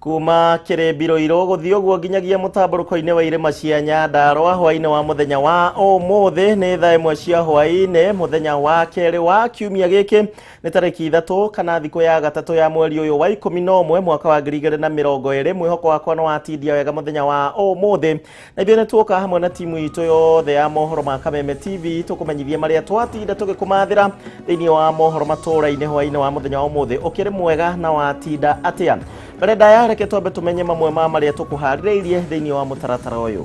Kuma Kĩrĩmbiro-irũ gũthiĩ ũguo nginyagia mũtambũrũko-inĩ wa irĩma cia Nyandarũa hwaĩ-inĩ wa mũthenya wa ũmũthĩ nĩ thaa 1 cia hwaĩ-inĩ mũthenya wa kerĩ wa kiumia gĩkĩ nĩ tarĩki 3 kana thikũ ya gatatũ ya mweri ũyũ wa 11 mwaka wa 2020. Mwĩhoko wakwa nĩ watindia wega mũthenya wa ũmũthĩ, na ithuĩ nĩ tuoka hamwe na timu itũ yothe ya mohoro ma Kameme TV tũkũmenyithie marĩa twatinda tũgĩkũmathĩra thĩinĩ wa mohoro matũũra-inĩ hwaĩ-inĩ wa mũthenya wa ũmũthĩ. Ũkĩrĩ mwega na watinda atĩa? Mbere ndaya, reke twambe tũmenye mamwe ma marĩa tũkũharĩrĩirie thĩinĩ wa mũtaratara ũyũ.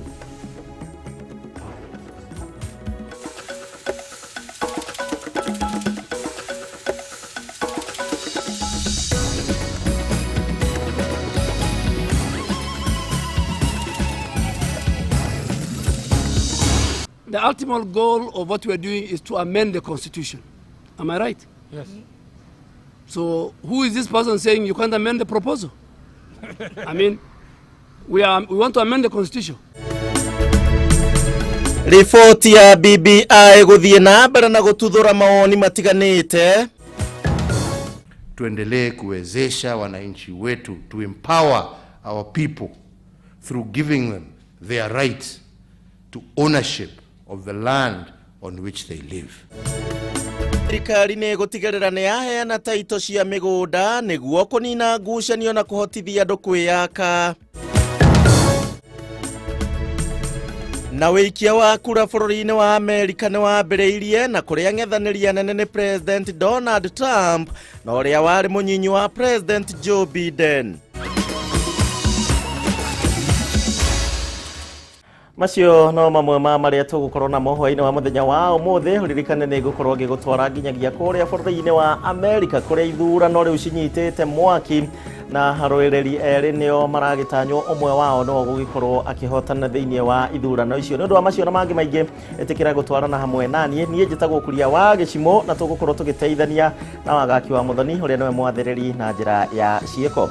The ultimate goal of what we are doing is to amend the constitution. Am I right? Yes. So who is this person saying you can't amend the proposal? I mean, we want to amend the constitution. Riboti ya BBI gũthiĩ na mbere na gũtuthũra mawoni matiganĩte. Tuendelee kuwezesha wananchi wetu, to empower our people through giving them their right to ownership of the land on which they live. Thirikari nĩ ĩgũtigĩrĩra nĩ yaheana taito cia mĩgũnda nĩguo kũnina ngucanio na kũhotithia andũ kwĩyaka. Na wĩikia wa kura bũrũri-inĩ wa Amerika nĩ wambĩrĩirie, na kũrĩa ng'ethanĩri anene nĩ President Donald Trump na ũrĩa warĩ mũnyinyi wa President Joe Biden. Macio no mamwe ma marĩa tũgũkorwo namo hwaĩ-inĩ wa mũthenya wa ũmũthĩ. Ũririkane nĩ ngũkorwo ngĩgũtwara nginyagia kũrĩa bũrũri-inĩ wa Amerika, kũrĩa ithurano rĩu cinyitĩte mwaki na arũĩrĩri erĩ nĩo maragĩtanywo ũmwe wao no gũgĩkorwo akĩhotana thĩinĩ wa ithurano icio. Nĩ ũndũ wa macio na mangĩ maingĩ, ĩtĩkĩra gũtwarana hamwe naniĩ. Niĩ njĩtagwo Kuria wa Gĩcimo, na tũgũkorwo tũgĩteithania na Wagaki wa Mũthoni ũrĩa nĩwe mwathĩrĩri na njĩra ya ciĩko.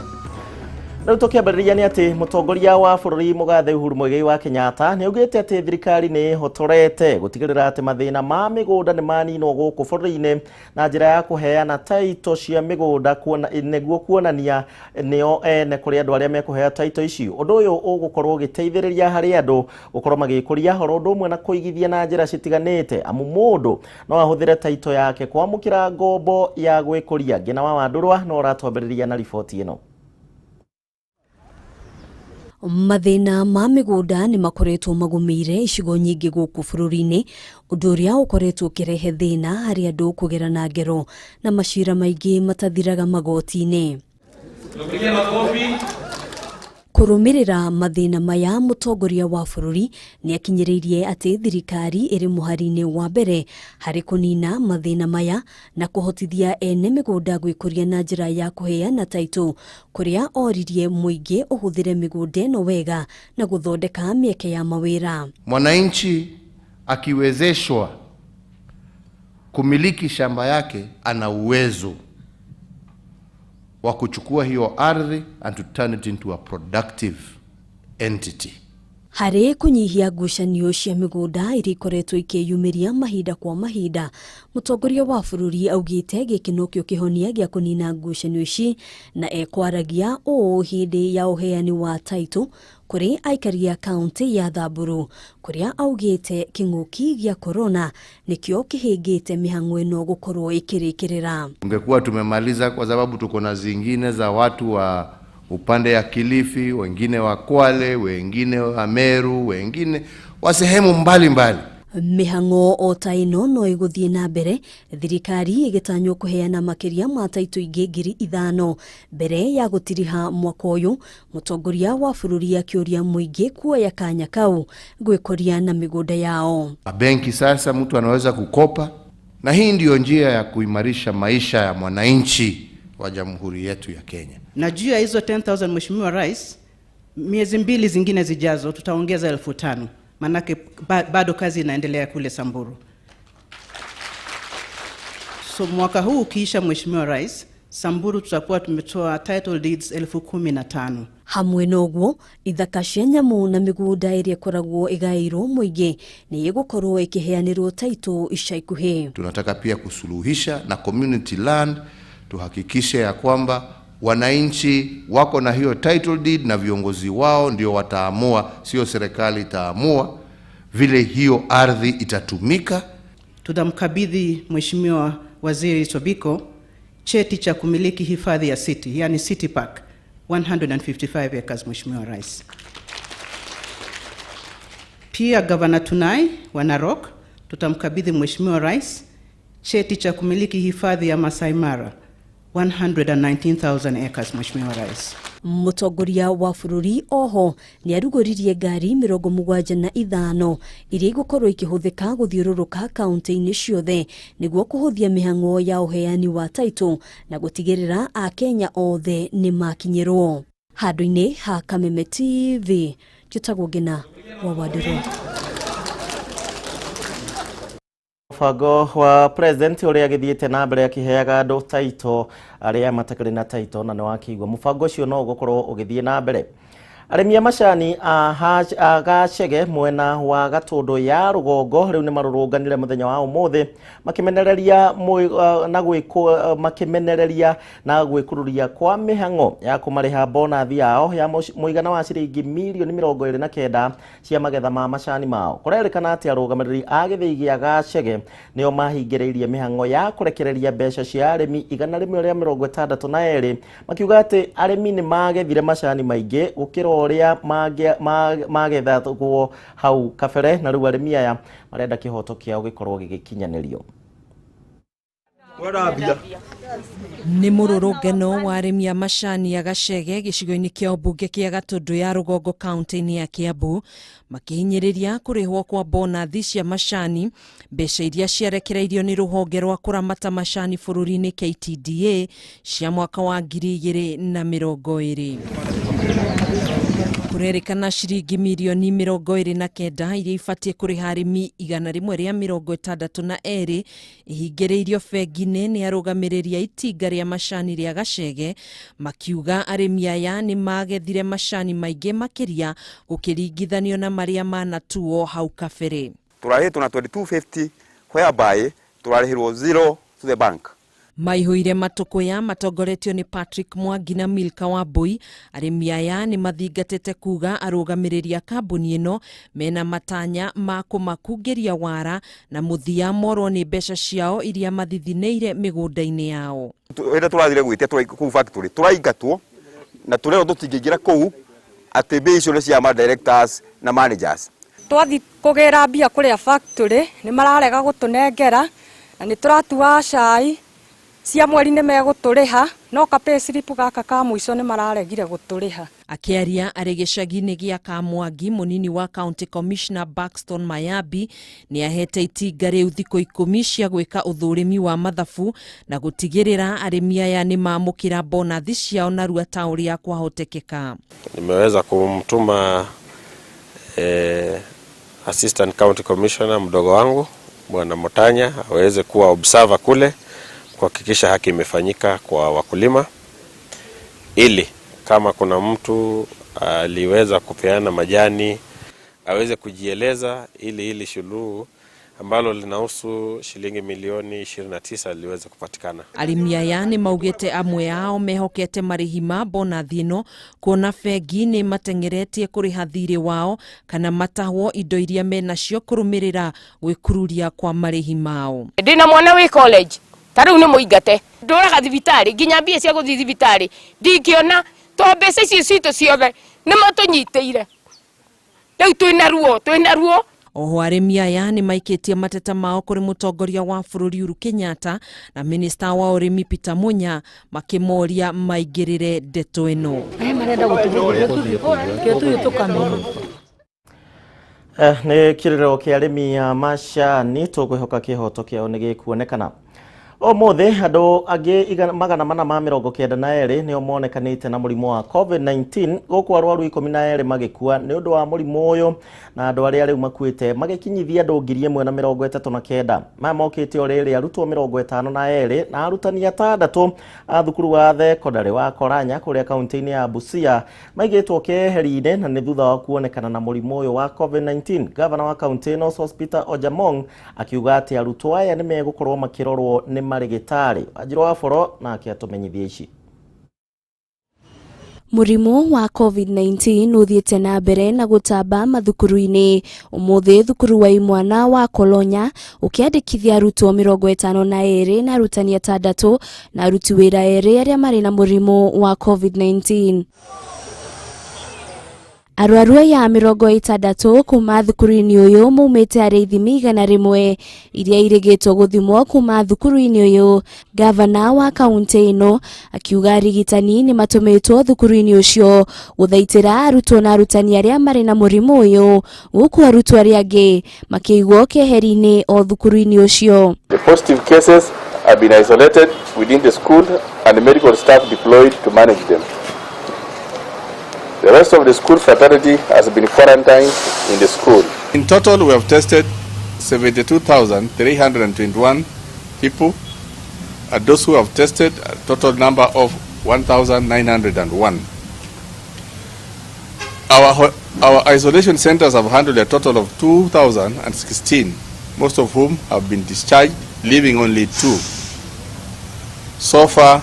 Rĩu tũkĩambĩrĩria nĩ atĩ mũtongoria wa bũrũri mũgathe Uhuru Muigai wa Kenyatta nĩ augĩte atĩ thirikari nĩ ĩhotorete gũtigĩrĩra atĩ mathĩna ma mĩgũnda nĩ maninwo gũkũ bũrũri-inĩ na njĩra ya kũheana taito cia mĩgũnda kuona nĩguo kuonania nĩo ene kũrĩ andũ arĩa mekũheo taito ici. Ũndũ ũyũ ũgũkorwo ũgĩteithĩrĩria harĩ andũ gũkorwo magĩkũria oro ũndũ ũmwe na kũigithia na njĩra citiganĩte, amu mũndũ no ahũthĩre taito yake kwamũkĩra ngombo ya gwĩkũria. Ngĩna wa Wandũrwa no ũratwambĩrĩria na riboti ĩno. Mathĩna ma mĩgũnda nĩ makoretwo magũmĩire icigo nyingĩ gũkũ bũrũri-inĩ, ũndũ ũrĩa ũkoretwo ũkĩrehe thĩna harĩ andũ kũgerana ngero na macira maingĩ matathiraga magoti-inĩ. Kũrũmĩrĩra mathĩna maya, mũtongoria wa bũrũri nĩ akinyĩrĩirie atĩ thirikari ĩrĩ mũhari-inĩ wa mbere harĩ kũnina mathĩna maya na kũhotithia ene mĩgũnda gwĩkũria na njĩra ya kũheana taito, kũrĩa oririe mũingĩ ũhũthĩre mĩgũnda ĩno wega na gũthondeka mĩeke ya mawĩra. Mwananchi akiwezeshwa kumiliki shamba yake, ana uwezo wa kuchukua hiyo ardhi and to turn it into a productive entity. Harĩ kũnyihia ngucanio cia mĩgũnda iria ikoretwo ikĩyumĩria mahinda kwa mahinda, mũtongoria wa bũrũri augĩte gĩkĩ nokĩo kĩhonia gĩa kũnina ngucanio ici, na ekwaragia ũũ hĩndĩ ya ũheani wa taito kũrĩ aikari a kaunti ya Thamburu, kũrĩa augĩte kĩng'ũki gĩa korona nĩkĩo kĩhĩngĩte mĩhang'o ĩno gũkorwo ĩkĩrĩkĩrĩra. Tungekuwa tumemaliza kwa sababu tuko na zingine za watu wa upande ya Kilifi, wengine wa Kwale, wengine wa Meru, wengine wa sehemu mbalimbali. Mĩhang'o o ta ĩno no ĩgũthiĩ na mbere, thirikari ĩgĩtanywo kũheana makĩria ma taito ingĩ 5,000 mbere ya gũtiriha mwaka ũyũ, mũtongoria wa bũrũri akĩũria mũingĩ kuoya kanya kau gwĩkũria na mĩgũnda yao. Benki sasa mtu anaweza kukopa, na hii ndiyo njia ya kuimarisha maisha ya mwananchi wa jamhuri yetu ya Kenya. Na juu ya hizo 10,000, Mheshimiwa Rais, miezi 2 zingine zijazo tutaongeza 5,000, manake bado kazi inaendelea kule Samburu. So mwaka huu ukiisha, Mheshimiwa Rais, Samburu tutakuwa tumetoa title deeds 15,000. Hamwe noguo, ithaka cia nyamũ na mĩgũnda ĩrĩa ĩkoragwo ĩgaĩirwo mũingĩ nĩ ĩgũkorwo ĩkĩheanĩrwo taito ica ikuhĩ. Tunataka pia kusuluhisha na community land, tuhakikishe ya kwamba Wananchi wako na hiyo title deed na viongozi wao ndio wataamua, sio serikali itaamua vile hiyo ardhi itatumika. Tutamkabidhi Mheshimiwa Waziri Tobiko cheti cha kumiliki hifadhi ya City, yani City Park, 155 acres, Mheshimiwa Rais. Pia Gavana Tunai wa Narok tutamkabidhi Mheshimiwa Rais cheti cha kumiliki hifadhi ya Masai Mara, 119,000 acres, Mheshimiwa Rais. Mũtongoria wa bũrũri oho nĩ arugũririe ngari 75 iria igũkorwo ikĩhũthĩka gũthiũrũrũka kaunti-inĩ ciothe nĩguo kũhũthia mĩhang'o ya ũheani wa taitũ na gũtigĩrĩra akenya othe nĩ makinyĩrwo. Handũ-inĩ ha Kameme TV, njĩtagwo Ngina wa Wandirũ. Mũbango wa president ũrĩa agĩthiĩte na mbere akĩheaga andũ taito arĩa matakĩrĩ na taito na nĩ wakĩigua mũbango ũcio no ũgũkorwo ũgĩthiĩ na mbere. Arĩmi a macani a Gachege mwena wa Gatũndũ ya rũgongo rĩu nĩ marũrũnganire mũthenya wa ũmũthĩ makĩmenereria na gwĩkururia kwa mĩhang'o ya kũmarĩha bonathi yao ya mũigana wa ciringi mirioni 29 cia magetha ma macani mao. Kũrerĩkana atĩ arũgamĩrĩri a gĩthĩi gĩa Gachege nĩo mahingĩrĩirie mĩhang'o ya kũrekereria mbeca cia arĩmi 162 makiuga atĩ arĩmi nĩ magethire macani maingĩ gũkĩra ũrĩa magethagwo hau kabere na rĩu arĩmi aya marenda kĩhoto kĩao gĩkorwo gĩgĩkinyanĩrio. Nĩ mũrũrũngano wa arĩmi a macani a Gachege gĩcigo-inĩ kĩa ũmbunge kĩa Gatũndũ ya rũgongo kaunti-inĩ ya Kiambu makĩhinyĩrĩria kũrĩhwo kwa bonathi cia macani, mbeca iria ciarekereirio nĩ rũhonge rwa kũramata macani bũrũri-inĩ KTDA cia mwaka wa 2020. Kũrerĩkana ciringi mirioni 29 iria ibatiĩ kũrĩha arĩmi 162 ihingĩrĩirio bengi-inĩ nĩ arũgamĩrĩri a itinga rĩa macani rĩa Gachege makiuga arĩmi aya nĩ magethire macani maingĩ makĩria gũkĩringithanio na marĩa manatuo hau kabere. Tũrarĩhĩtwo na 2250 whereby tũrarĩhirwo zero to the bank. Maihũire matũkũya matongoretio nĩ Patrick Mwangi na Milka Wambui. Arĩmi aya nĩ mathingatĩte kuga arũgamĩrĩri a kambuni ĩno mena matanya ma kũmakungĩria wara na mũthia morwo nĩ mbeca ciao iria mathithinĩire mĩgũnda-inĩ yao. Rĩrĩa tũrathire gwĩtia kũu factory tũraingatwo na tũrerwo tũtingĩingĩra kũu atĩ mbia icio nĩ cia ma directors na managers. Twathi kũgĩra mbia kũrĩa factory nĩ mararega gũtũnengera na nĩ tũratua cai cia mweri nĩ megũtũrĩha no ka pay slip gaka ka mũico nĩ mararegire gũtũrĩha. Akĩaria arĩ gĩcagi-inĩ gĩa Kamwangi, mũnini wa County Commissioner Baxton Mayabi nĩ ahete itinga rĩu thikũ 10 cia gwĩka ũthũrimi wa mathabu na gũtigĩrĩra arĩmi aya nĩ maamũkĩra bonathi ciao narua ta ũrĩa kwahotekeka. Nimeweza kumtuma Assistant County Commissioner mdogo wangu Bwana Motanya aweze kuwa observer kule kuhakikisha haki imefanyika kwa wakulima, ili kama kuna mtu aliweza kupeana majani aweze kujieleza, ili suluhu ambalo linahusu shilingi milioni 29 liweze kupatikana. Arĩmi aya nĩ maugĩte amwe ao mehokete marĩhi ma bonathi ĩno kuona bengi nĩ mateng'eretie kũrĩha thirĩ wao kana matahwo indo iria menacio kũrũmĩrĩra gwĩkururia kwa marĩhi mao. Ndĩna mwana wĩ college ta rĩu nĩ mũingate ndũraga thibitarĩ nginya mbia cia gũthiĩ thibitarĩ ndingĩona to mbeca icio citũ ciothe nĩ matũnyitĩire rĩu twĩna ruo. Oho arĩmi aya nĩ maikĩtie mateta mao kũrĩ mũtongoria wa bũrũri Uhuru Kenyatta na minista wa ũrĩmi Peter Munya makĩmoria maingĩrĩre ndeto ĩno. Nĩ kĩrĩro kĩa arĩmi a macani tũkwĩhoka kĩhoto kĩao nĩ gĩkuonekana. Ũmũthĩ andũ angĩ 492 nĩo monekanĩte na mũrimũ wa COVID-19 gũkũ arwaru 12 magĩkua nĩ ũndũ wa mũrimũ ũyũ na andũ arĩa rĩu makuĩte magĩkinyithia andũ 1039. Maya mokĩte o rĩrĩ arutwo 52 na arutani 6 a thukuru wa thekondarĩ wa Koranya kũrĩa kaunti-inĩ ya Busia maigĩtwo keheri-inĩ na nĩ thutha wa kuonekana na mũrimũ ũyũ wa COVID-19. Gavana wa kaunti ĩno Sospeter Ojamong akiuga atĩ arutwo aya nĩ megũkorwo makĩrorwo nĩ marĩgĩtarĩ. Wanjirũ wa Boro nake atũmenyithia ici. Mũrimũ wa COVID-19 ũthiĩte na mbere na gũtamba mathukuru-inĩ. Ũmũthĩ thukuru wa imwana wa Kolonya ũkĩandĩkithia arutwo 52 na arutani 6 na aruti wĩra 2 arĩa marĩ na mũrimũ wa COVID-19. Arwaru aya 60 kuma thukuru-inĩ ũyũ maumĩte harĩ ithimi 100 iria irĩgĩtwo gũthimwo kuma thukuru-inĩ ũyũ. Gavana wa kaunti ĩno akiuga arigitani nĩ matũmĩtwo thukuru-inĩ ũcio gũthaitĩra arutwo na arutani arĩa marĩ na mũrimũ ũyũ, gũkũ arutwo arĩa angĩ makĩigwo keheri-inĩ o thukuru-inĩ ũcio. The positive cases have been isolated within the school and the medical staff deployed to manage them. The rest of the school fraternity has been quarantined in the school. In total, we have tested 72,321 people, and those who have tested, a total number of 1,901. Our isolation centers have handled a total of 2,016, most of whom have been discharged, leaving only 2. So far,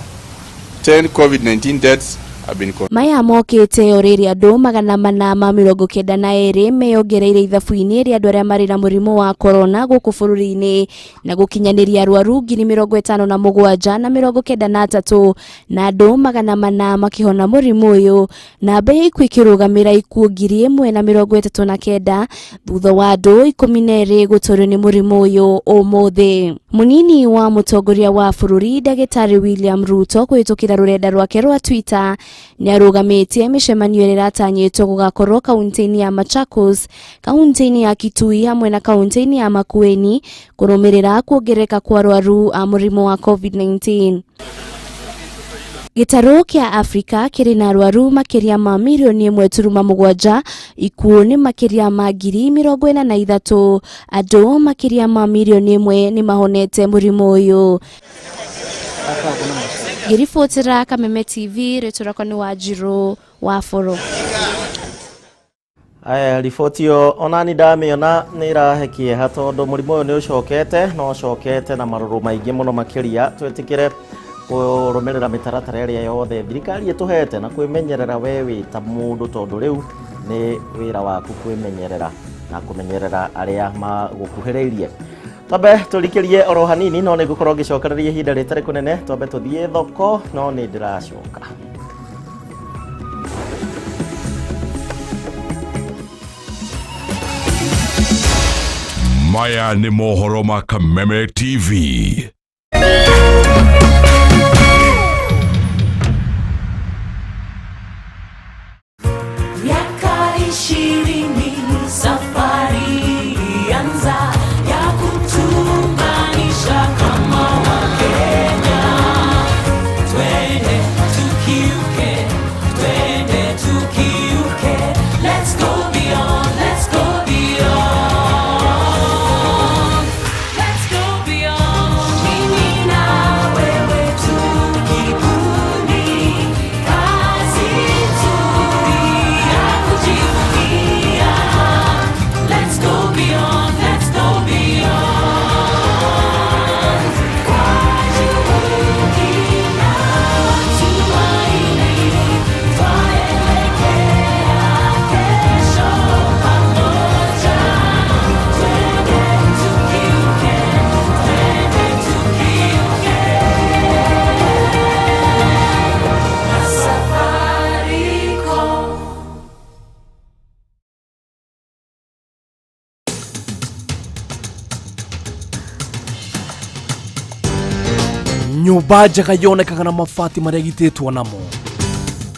10 COVID-19 deaths have been confirmed. Maya mokĩte o rĩrĩa andũ 492 meyongereire ithabu-inĩ rĩa andũ arĩa marĩ na mũrimũ wa corona gũkũ bũrũri-inĩ na gũkinyanĩria arwaru 57,093 na andũ 400 makĩhona mũrimũ ũyũ. Namba ya ikuũ ĩkĩrũgamĩra ikuũ 1039 thutha wa andũ 12 gũtũrio nĩ mũrimũ ũyũ ũmũthĩ. Mũnini wa mũtongoria wa bũrũri Ndagĩtarĩ William Ruto kũhĩtũkĩra rũrenda rwake rwa Twitter nĩarũgamĩtie mĩcemanio ĩrĩa ĩratanyĩtwo gũgakorwo kaunti-inĩ ya Machakos, kaunti-inĩ ya Kitui hamwe na kaunti-inĩ ya Makueni kũrũmĩrĩra kuongerereka kwa arwaru a mũrimũ wa COVID-19. Gĩtarũ kĩa Afrika kĩrĩ na arwaru makĩria ma mirioni 1.7, ikuũ nĩ makĩria ma 43,000, andũ makĩria ma mirioni 1 nĩ mahonete mũrimũ ũyũ. Ngĩribotera Kameme TV, rĩtwa rĩakwa nĩ Wanjirũ wa Boro. Aya riboti ĩyo onani ndamĩona nĩ ĩrahe kĩeha tondũ mũrimũ ũyũ nĩ ũcokete na ũcokete na marũrũ maingĩ mũno makĩria. Twĩtĩkĩre kũrũmĩrĩra mĩtaratara ĩrĩa yothe thirikari ĩtũhete na kwĩmenyerera we wĩ ta mũndũ, tondũ rĩu nĩ wĩra waku kwĩmenyerera na kũmenyerera arĩa magũkuhĩrĩirie. Twambe tũrikĩrie oro hanini, no nĩ ngũkorwo ngĩcokereria ihinda rĩtarĩ kũnene. Twambe tũthiĩ thoko, no nĩ ndĩracoka. Maya nĩ mohoro ma Kameme TV. Miaka 20 safari ilianza ya kutuunganisha kama Wakenya. Twende tukiuke, twende tukiuke. Let's go beyond, let's go beyond. Let's go beyond. Mimi na wewe tukibuni kazi nzuri ya kujivunia. Let's go beyond, let's go beyond. Kwa juhudi na matumaini, twaelekea kesho pamoja. Twende tukiuke, twende tukiuke. Na Safaricom. Nyũmba njega yonekaga na mabati marĩa ĩgitĩtwo namo.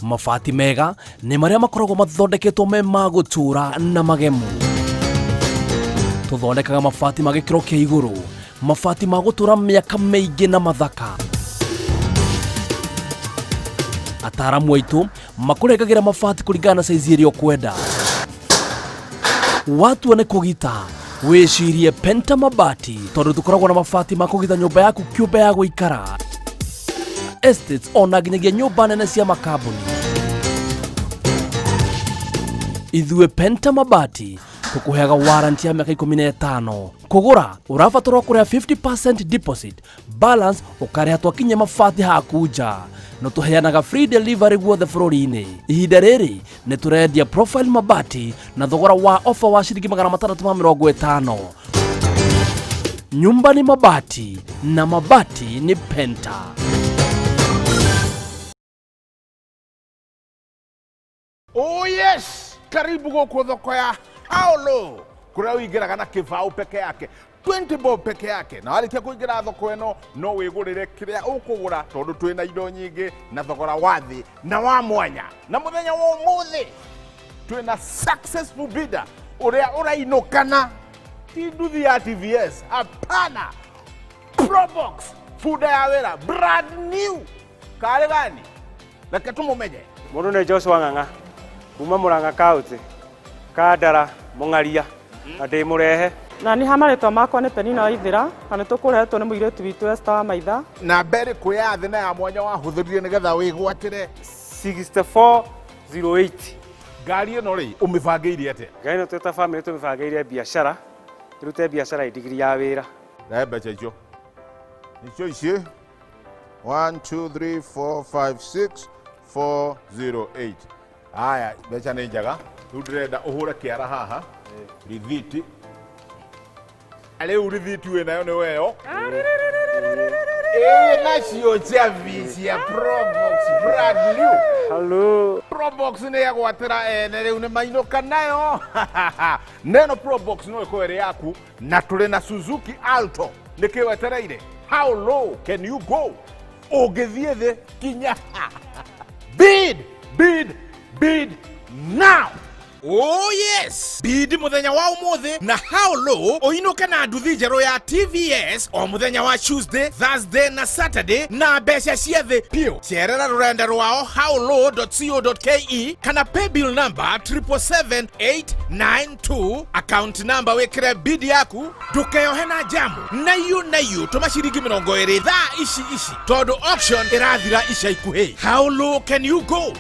Mabati mega nĩ marĩa makoragwo mathondeketwo me ma gũtũũra na magemu. Tũthondekaga mabati ma gĩkĩro kĩa igũrũ, mabati ma gũtũũra mĩaka mĩingĩ na mathaka. Ataaramu aitũ makũrengagĩra mabati kũringana na saizi ĩrĩa ũkwenda. Watua nĩ kũgita, wĩcirie Penta Mabati, tondũ tũkoragwo na mabati ma kũgita nyũmba yaku kĩũmbe ya gũikara, estates ona nginyagia nyũmba nene cia makambuni. Ithuĩ Penta Mabati tũkũheaga warranty ya mĩaka 15. Kũgũra ũrabatarwo kũrĩha 50% deposit, balance ũkarĩha twakinyia mabati haku nja. No tũheanaga free delivery guothe bũrũri-inĩ. Ihinda rĩrĩ nĩ tũrendia Profile mabati na thogora wa ofa wa ciringi 650. Nyumba ni mabati na mabati ni Penta. Oh yes, karibu gũkũ thoko ya Haolo kũrĩa ũingĩraga na kĩbaũ peke yake, 20 bob peke yake, na warĩkia kũingĩra thoko ĩno no wĩgũrĩre kĩrĩa ũkũgũra tondũ twĩna indo nyingĩ na thogora wa thĩ na wa mwanya. Na mũthenya wa ũmũthĩ twĩna successful bidder ũrĩa ũrainũkana ti nduthi ya TVS, hapana, Probox bunda ya wĩra brand new. Karĩ gani? Reke tũmũmenye. Mũndũ nĩ Joshua Ng'ang'a kuma Murang'a County, Kandara, Mũng'aria, na ndĩ mũrehe. Na nĩ ha marĩtwa makwa nĩ Penina Waithĩra, na nĩ tũkũrehetwo nĩ mũirĩtu witũ Esther wa Maitha. Na mbere kũ ya thĩ na ya mwanya wahũthĩrire nĩgetha wĩgwatĩre? 6408. Ngari ĩno rĩ, ũmĩbangĩire atĩa? Ngari ĩno twĩ ta bamĩrĩ tũmĩbangĩire biacara, ĩrute biacara ĩndigiri ya wĩra. Rehe mbeca icio. Icio ici 1 2 3 4 5 6 4 0 8. Aya, mbeca nĩ njega. Rĩu ndĩrenda ũhũre kĩara haha rithiti. Rĩu rithiti wĩ nayo nĩ weyo. Ĩ nacio njabi cia Probox brand new. Hello. Probox nĩ yagwatĩra ene rĩu nĩ mainũka nayo. Neno Probox no ĩkorwo ĩrĩ yaku, na tũrĩ na Suzuki Alto. Nĩkĩ wetereire? How low can you go? Ũngĩthiĩ thĩ kinya ha? Bid, bid, bid now. Oh yes! Bid mũthenya wa ũmũthĩ na How Low ũinũke na nduthi njerũ ya TVS o mũthenya wa Tuesday, Thursday na Saturday na mbeca cia thĩ piũ. Cerera rũrenda rwao howlow.co.ke kana paybill number 777892, account number wĩkĩre bid yaku. Ndũkeyohe na jamu naiũ naiũ, tũma ciringi 20 thaa ici ici tondũ auction ĩrathira ica ikuhĩ. How low can you go?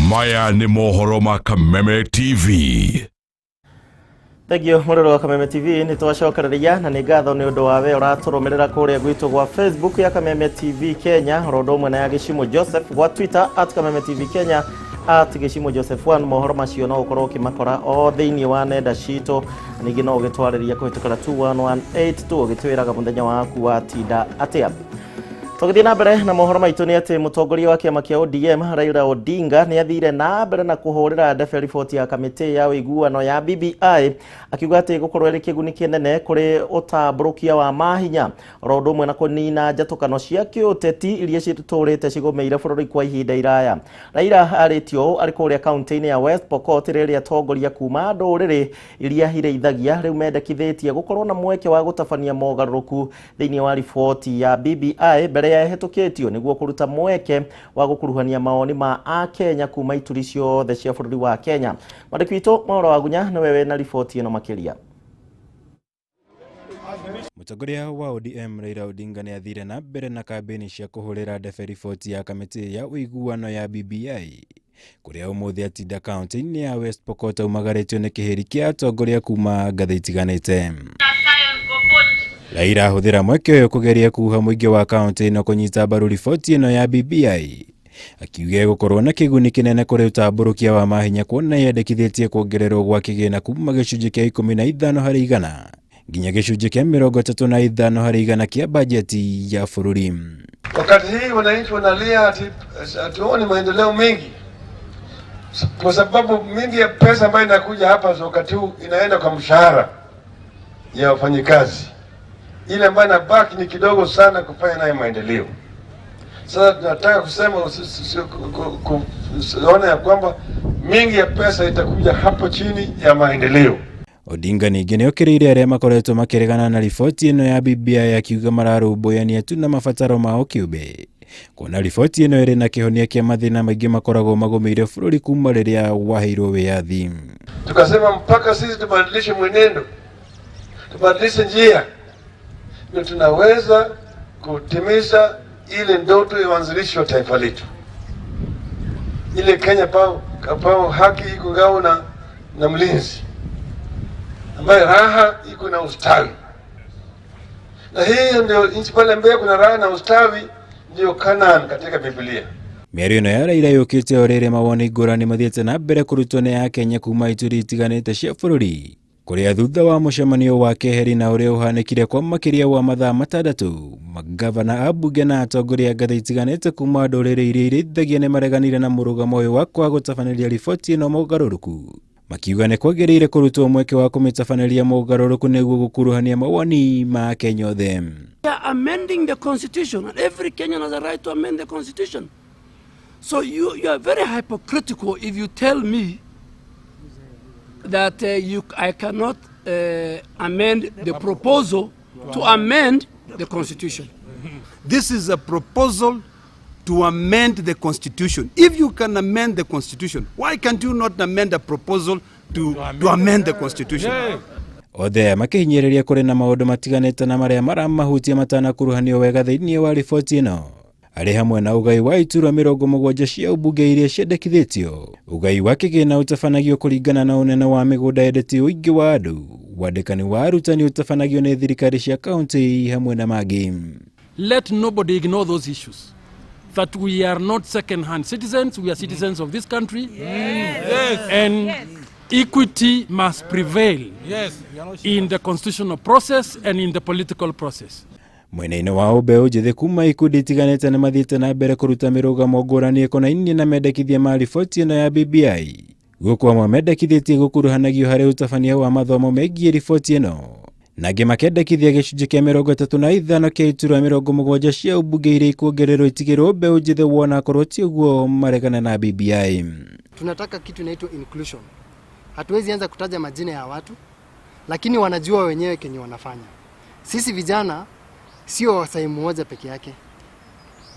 Maya nĩ mohoro ma Kameme TV. Thengio mũrũrũ wa Kameme TV, nĩ twacokereria na nĩ ngatho nĩ ũndũ wa we ũratũrũmĩrĩra kũrĩa gwitũ gwa Facebook ya Kameme TV Kenya, oro ũndũ ũmwe na ya Gĩcimo Joseph, gwa Twitter at Kameme TV Kenya, at Gĩcimo Joseph 1. Mohoro macio no ũkorwo ũkĩmakora o thĩinĩ wa nenda citũ, ningĩ no ũgĩtwarĩria kũhĩtũkĩra 21182 ũgĩtwĩraga mũthenya waku watinda atĩa. Tũgĩthiĩ na mbere na mohoro maitũ nĩ atĩ mũtongoria wa kĩama kĩa ODM Raila Odinga nĩ athire na mbere na kũhũrĩra ndebe riboti ya kamĩtĩ ya ũiguano ya BBI, akiuga atĩ gũkorwo ĩrĩ kĩguni kĩnene kũrĩ ũtambũrũkia wa mahinya oro ũndũ ũmwe na kũnina njatũkano cia kĩũteti iria citũrĩte cigũmĩire bũrũri kwa ihinda iraya. Raila arĩtio ũũ arĩ kũrĩa kaunti-inĩ ya West Pokot rĩrĩa atongoria kuma ndũrĩrĩ iria irĩithagia rĩu mendekithĩtie gũkorwo na mweke wa gũtabania mogarũrũku thĩinĩ wa riboti ya BBI mbere ya ĩhĩtũkĩtio nĩguo kũruta mweke wa gũkuruhania mawoni ma akenya kuma ituri ciothe cia bũrũri wa Kenya. Mwandĩki witũ Mauro Wagunya nĩwe wĩna riboti ĩno makĩria. Mũtongoria wa ODM Raila Odinga nĩ athire na mbere na kambĩini cia kũhũrĩra ndebe riboti ya kamĩtĩ ya ũiguano ya BBI kũrĩa ũmũthĩ atinda kaunti-inĩ ya West Pokot aumagarĩtio nĩ kĩhĩri kĩa atongoria kuma ngathĩ itiganĩte. Raila ahũthĩra mweke ũyũ kũgeria kuha mũingĩ wa kaunti ĩno kũnyita mbaru riboti ĩno ya BBI, akiuga gũkorwo na kĩguni kĩnene kũrĩ ũtambũrũkia wa mahinya kuona yendekithĩtie kuongererwo gwa kĩgĩna kuma gĩcunjĩ kĩa 15 harĩ igana nginya gĩcunjĩ kĩa 35 harĩ igana kĩa bajeti ya bũrũri. Wakati hii wananchi wanalia ati hatuoni maendeleo mengi, kwa sababu mingi ya pesa ambayo inakuja hapa wakati huu inaenda kwa mshahara ya wafanyikazi, ile ambayo inabaki ni kidogo sana kufanya nayo maendeleo. Sasa tunataka kusema kuona ya kwamba mingi ya pesa itakuja hapo chini ya maendeleo. Odinga ningĩ nĩokĩrĩire arĩa makoretwo makĩregana na riboti ĩno ya BBI akiuga mararũmbũyania tu na mabataro mao kĩũmbe, kuona riboti ĩno ĩrĩ na kĩhonia kĩa mathĩna maingĩ makoragwo magũmĩire bũrũri kuma rĩrĩa waheirwo wĩyathi. Tukasema mpaka sisi tubadilishe mwenendo, tubadilishe njia, ndio tunaweza kutimiza ile ndoto ya uanzilishi wa taifa letu, ile Kenya pao haki iko ngao na mlinzi, ambaye raha iko na ustawi, na hiyo ndio nchi pale ambayo kuna raha na ustawi, ndio Canaan katika Biblia. Mĩario ĩno ya Raila yũkĩte o rĩrĩ mawoni ngũrani mathiĩte na mbere kũrutwo nĩ Akenya kuma ituri itiganĩte cia bũrũri kũrĩa thutha wa mũcemanio wa keheri na ũrĩa ũhanĩkire kwa makĩria wa mathaa 6 magavana a mbunge na atongoria a ngathĩ itiganĩte kuma ndũrĩrĩ iria irĩithagia nĩmareganire na mũrũgamo ũyũ wa kwaga gũtabanĩria riboti ĩno mogarũrũku makiuga nĩ kwagĩrĩire kũrutwo mweke wa kũmĩtabanĩria mogarũrũku nĩguo gũkuruhania mawoni ma Akenya othe. We are amending the constitution, and every Kenyan has a right to amend the constitution. So you are very hypocritical if you tell me that I cannot amend the proposal to amend the constitution. This is a proposal to amend the constitution. If you can amend the constitution, why can't you not amend a proposal to amend the constitution? Othe makĩhinyĩrĩria kũrĩ na maũndũ matiganĩte na marĩa maramahutia matanakuruhanio wega thĩinĩ wa riboti ĩno arĩ hamwe na ũgai wa iturwa 70 cia ũmbunge iria ciendekithĩtio, ũgai wa kĩgĩna ũtabanagio kũringana na ũnene wa mĩgũnda yendetie ũingĩ wa andũ, wandĩkani wa arutani ũtabanagio nĩ thirikari cia kaunti hamwe na mangĩ. Let nobody ignore those issues. That we are not second-hand citizens, we are citizens of this country. Yes. Yes. And yes. Equity must prevail. Yes. In the constitutional process and in the political process. Mwena-inĩ wa mbeũ njĩthĩ kuma ikundi itiganĩte nĩmathiĩte na mbere kũruta mĩrũgamo ngũrani ĩkonainie na mendekithia ma riboti ĩno ya BBI gũkũ amwe mendekithĩtie gũkuruhanagio harĩ ũtabania wa mathomo megiĩ riboti ĩno na angĩ makendekithia gĩcunjĩ kĩa 35 kĩa iturwa 70 cia ũmbunge iria ikuongererwo itigĩrwo mbeũ njĩthĩ wona akorwo ti ũguo maregana na BBI. Tunataka kitu inaitwa inclusion. Hatuwezi anza kutaja majina ya watu, lakini wanajua wenyewe kenye wanafanya. Sisi vijana sio sehemu moja peke yake.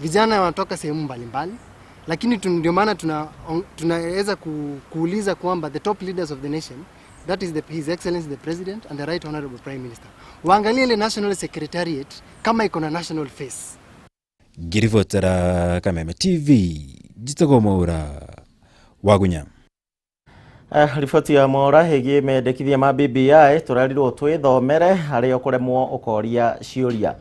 Vijana wanatoka sehemu mbalimbali, lakini ndio maana tunaweza kuuliza kwamba the top leaders of the nation, that is His Excellency the President and the Right Honorable Prime Minister, waangalie ile National Secretariat kama iko na national face. Ngiribotera Kameme TV, njĩtagwo Mwaura Wagunya. Riboti ya Mwaura ĩgiĩ mendekithia ma BBI tũrarirwo twĩthomere harĩa ũkũremwo ũkoria ciũria.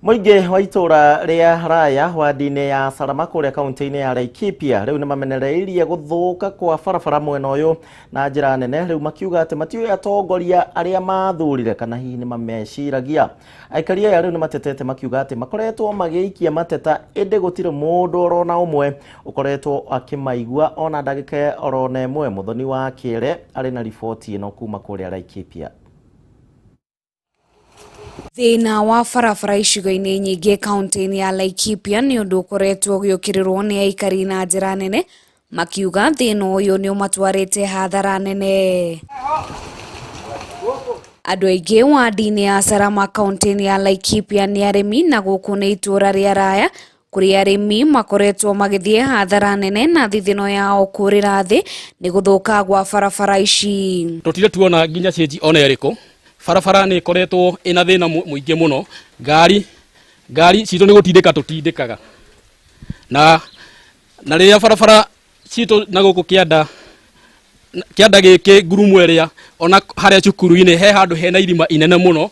Mũingĩ wa itũra rĩa Raya wadi-inĩ ya Salama kũrĩa kaunti-inĩ ya Laikipia rĩu nĩmamenereirie gũthũka kwa barabara mwena ũyũ na njĩra nene rĩu makiuga atĩ matiũĩ atongoria arĩa mathurire kana hihi nĩmameciragia. Aikari aya rĩu nĩmatetete makiuga atĩ makoretwo magĩikia mateta ĩndĩ gũtirĩ mũndũ orona ũmwe ũkoretwo akĩmaigua ona ndagĩka orona ĩmwe. Mũthoni wa Kĩere arĩ na riboti ĩno kuma kũrĩa Laikipia. Thĩna wa barabara icigo-inĩ nyingĩ kaunti-inĩ ya Laikipia nĩ ũndũ ũkoretwo ũgĩũkĩrĩrwo nĩ aikari na njĩra nene makiuga thĩna ũyũ nĩ ũmatwarĩte hathara nene. Andũ aingĩ wadi-inĩ ya Salama kaunti-inĩ ya Laikipia nĩ arĩmi na gũkũ nĩ itũũra rĩa Raya kũrĩa arĩmi makoretwo magĩthiĩ hathara nene na thithino yao kũrĩra thĩ nĩ gũthũka gwa barabara ici. Tũtirĩ tuona nginya cĩnji ona ĩrĩkũ. Barabara nĩ ĩkoretwo ĩna thĩna mũingĩ mũno. Ngari citũ nĩ gũtindĩka tũtindĩkaga na rĩrĩa barabara citũ na gũkũ kĩanda gĩkĩ ngurumo ĩrĩa ona harĩa cukuru-inĩ he handũ hena irima inene mũno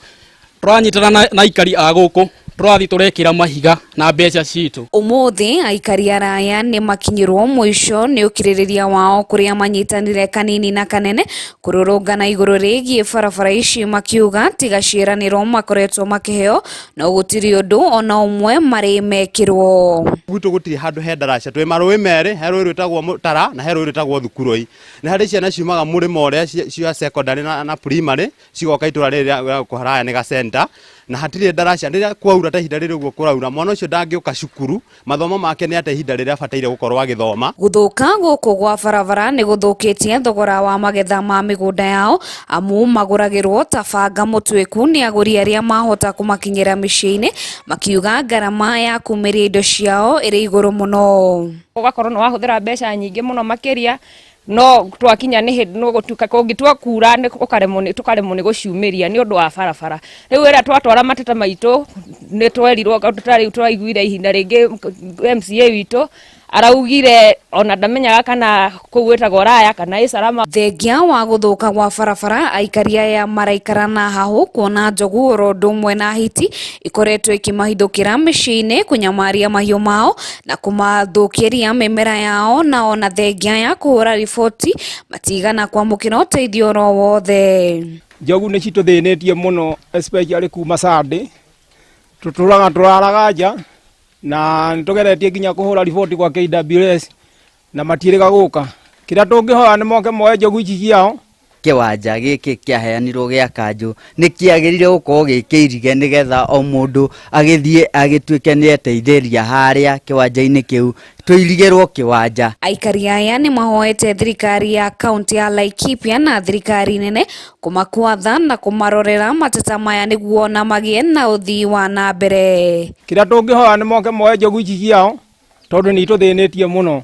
tũranyitana na aikari a gũkũ tũrathiĩ tũrekĩra mahiga na mbeca citũ. Ũmũthĩ aikari a Raya nĩ makinyĩrwo mũico nĩ ũkirĩrĩria wao kũrĩa manyitanire kanini na kanene kũrũrũngana igũrũ rĩgiĩ barabara ici makiuga tiga ciĩranĩro makoretwo makĩheo no gũtirĩ ũndũ ona ũmwe marĩ mekĩrwo. Gwitũ gũtirĩ handũ he ndaraca, twĩ marũĩ merĩ, he rũĩ rwĩtagwo Mũtara na he rũĩ rwĩtagwo Thukurũi. Nĩ harĩ ciana ciumaga mũrĩmo ũrĩa cia secondary na primary cigoka itũra rĩrĩ rĩa gũkũ Raya nĩ ga center na hatirĩ ndaraca. Rĩrĩa kwaura ta ihinda rĩrĩ ũguo kũraura mwana ũcio ndangĩũka cukuru, mathomo make nĩ ate ihinda rĩrĩa abataire gũkorwo agĩthoma. Gũthũka gũkũ gwa barabara nĩ gũthũkĩtie thogora wa magetha ma mĩgũnda yao amu magũragĩrwo ta banga mũtuĩku nĩ agũri arĩa mahota kũmakinyĩra mĩciĩ-inĩ makiuga ngarama ya kumĩria indo ciao ĩrĩ igũrũ mũno. Ũgakorwo nĩ wahũthĩra mbeca nyingĩ mũno makĩria no twakinya nĩ hĩndĩ no gũtuĩka kũngĩtua kura tũkaremwo nĩ gũciumĩria nĩ ũndũ wa barabara. Rĩu ĩrĩa twatwara mateta maitũ nĩ twerirwo ta rĩu twaiguire ihinda rĩngĩ MCA witũ Araugire ona ndamenyaga kana kũu gwĩtagwo Raya kana ĩ Salama. Thengia wa gũthũka gwa barabara, aikari aya maraikara na hahũ kuona njogu oro ũndũ ũmwe na hiti ikoretwo ikĩmahithũkĩra mĩciĩ-inĩ, kũnyamaria mahiũ mao na kũmathũkĩria mĩmera yao, na ona thengia ya kũhũra riboti matigana kwamũkĩra ũteithio oro wothe. Njogu nĩ citũthĩnĩtie mũno, especially kuma Sunday tũtũraga tũraraga nja, na nĩtũgeretie nginya kũhũra riboti kwa KWS na matiĩrĩga gũka. Kĩrĩa tũngĩhoya nĩ moke moe njogu ici ciao. Kĩwanja gĩkĩ kĩaheanirwo gĩa kanjũ nĩ kĩagĩrĩire gũkorwo gĩ kĩirige nĩgetha o mũndũ agĩthiĩ agĩtuĩke nĩ eteithĩria harĩa kĩwanja-inĩ kĩu, tũirigĩrwo kĩwanja. Aikari aya nĩ mahoete thirikari ya kaunti ya Laikipia na thirikari nene kũmakwatha na kũmarorera mateta maya nĩguo na magĩe na ũthii wa na mbere. Kĩrĩa tũngĩhoya nĩ moke moe njogu ici ciao tondũ nĩ itũthĩnĩtie mũno,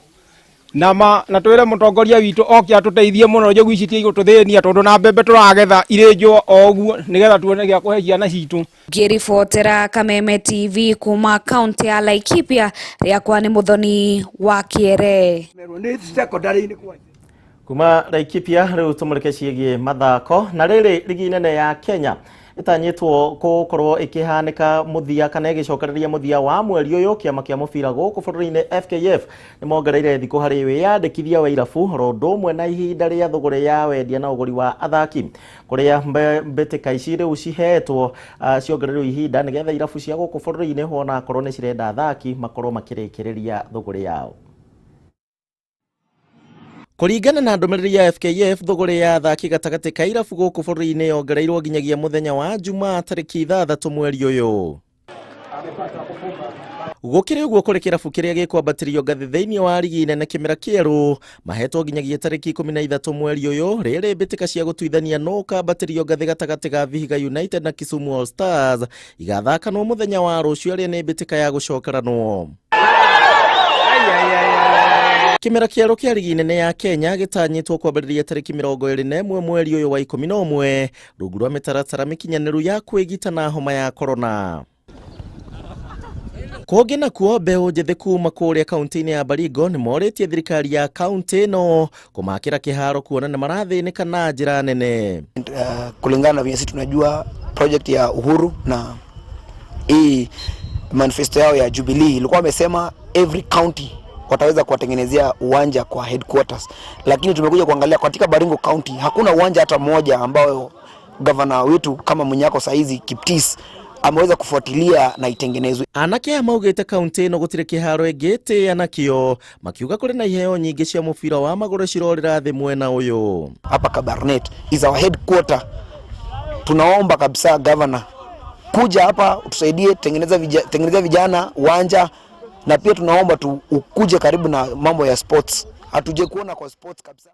na ma na twĩre mũtongoria witũ oke atũteithie mũno. Njogu ici tigũtũthĩnia tondũ na mbembe tũragetha irĩ njũa o ũguo nĩgetha tuone gĩa kũhe ciana citũ. Ngĩribotera Kameme TV kuma kaunti ya Laikipia, rĩakwa nĩ Mũthoni wa Kĩere. Kuma Laikipia rĩu tũmũrĩke ciĩgiĩ mathako, na rĩrĩ rigi nene ya Kenya ĩtanyĩtwo gũkorwo ĩkĩhanĩka mũthia kana ĩgĩcokereria mũthia wa mweri ũyũ. Kĩama kĩa mũbira gũkũ bũrũri-inĩ FKF nĩ mongereire thikũ harĩ wĩyandĩkithia wa irabu oro ũndũ ũmwe na ihinda rĩa thũgũrĩ ya wendia na ũgũri wa athaki, kũrĩa mbĩtĩka ici rĩu cihetwo ciongereirwo ihinda nĩgetha irabu cia gũkũ bũrũri-inĩ wona akorwo nĩ cirenda athaki makorwo makĩrĩkĩrĩria thũgũrĩ yao. Kũringana na ndũmĩrĩri ya FKF, thũgũrĩ ya athaki gatagatĩ ka irabu gũkũ bũrũri-inĩ yongereirwo nginyagia mũthenya wa Jumaa tarĩki 6 mweri ũyũ. Gũkĩrĩ ũguo, kũrĩ kĩrabu kĩrĩa gĩkwambatĩrio ngathĩ thĩinĩ wa rigi nene kĩmera kĩerũ mahetwo nginyagia tarĩki 13 mweri ũyũ. Rĩrĩ mbĩtĩka cia gũtuithania nũ ũkambatĩrio ngathĩ gatagatĩ ga Vihiga United na Kisumu All Stars igathakanwo mũthenya wa rũciũ, arĩa nĩ mbĩtĩka ya gũcokeranwo. Kĩmera kĩerũ kĩa rigi nene ya Kenya gĩtanyĩtwo kwambĩrĩria tarĩki 21 mweri ũyũ wa 11 rungu rwa mĩtaratara mĩkinyanĩru ya kwĩgita na homa ya korona. Kũngĩ nakuo, mbeũ njĩthĩ kuma kũrĩa kaunti-inĩ ya Baringo nĩ morĩtie thirikari ya kaunti ĩno kũmakĩra kĩharo kuona nĩ marathĩnĩka na njĩra nene. Kulingana na venye sisi tunajua project ya Uhuru na hii manifesto yao ya Jubilee ilikuwa wamesema every county wataweza kuwatengenezea uwanja kwa headquarters, lakini tumekuja kuangalia katika Baringo County hakuna uwanja hata mmoja ambao gavana wetu kama Munyako saizi Kiptis ameweza kufuatilia na itengenezwe. Anake aya maugĩte kaunti ĩno gũtirĩ kĩharo ĩngĩtĩĩa nakĩo, makiuga kũrĩ na iheo nyingĩ cia mũbira wa magũrũ cirorĩra thĩ mwena ũyũ. Hapa Kabarnet is our headquarter. Tunaomba kabisa governor kuja hapa utusaidie, tengeneza vijana uwanja, na pia tunaomba tu ukuje karibu na mambo ya sports. Hatuje kuona kwa sports kabisa.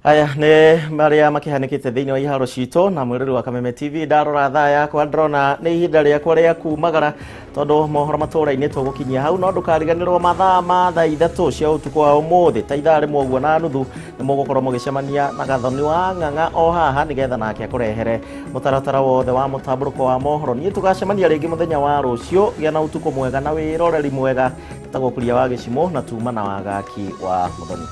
Aya nĩ marĩa makĩhanĩkĩte thĩinĩ wa iharo citũ na mwĩrori wa Kameme TV. Ndarora thaa yakwa ndĩrona nĩ ihinda rĩakwa rĩa kumagara tondũ mohoro matũra-inĩ tũgũkinyia hau, no ndũkariganĩrwo mathaa ma thaa 3 cia ũtukũ wa ũmũthĩ ta ithaa rĩmwe ũguo na nuthu nĩ mũgũkorwo mũgĩcemania na Gathoni wa Ng'ang'a o haha nĩgetha nake akũrehere mũtaratara wothe wa mũtambũrũko wa mohoro. Niĩ tũgacemania rĩngĩ mũthenya wa rũciũ. Gĩa na ũtukũ mwega na wĩroreri mwega. Etagwo Kuria wa Gĩcimũ na tuma na wagaki wa Mũthoni.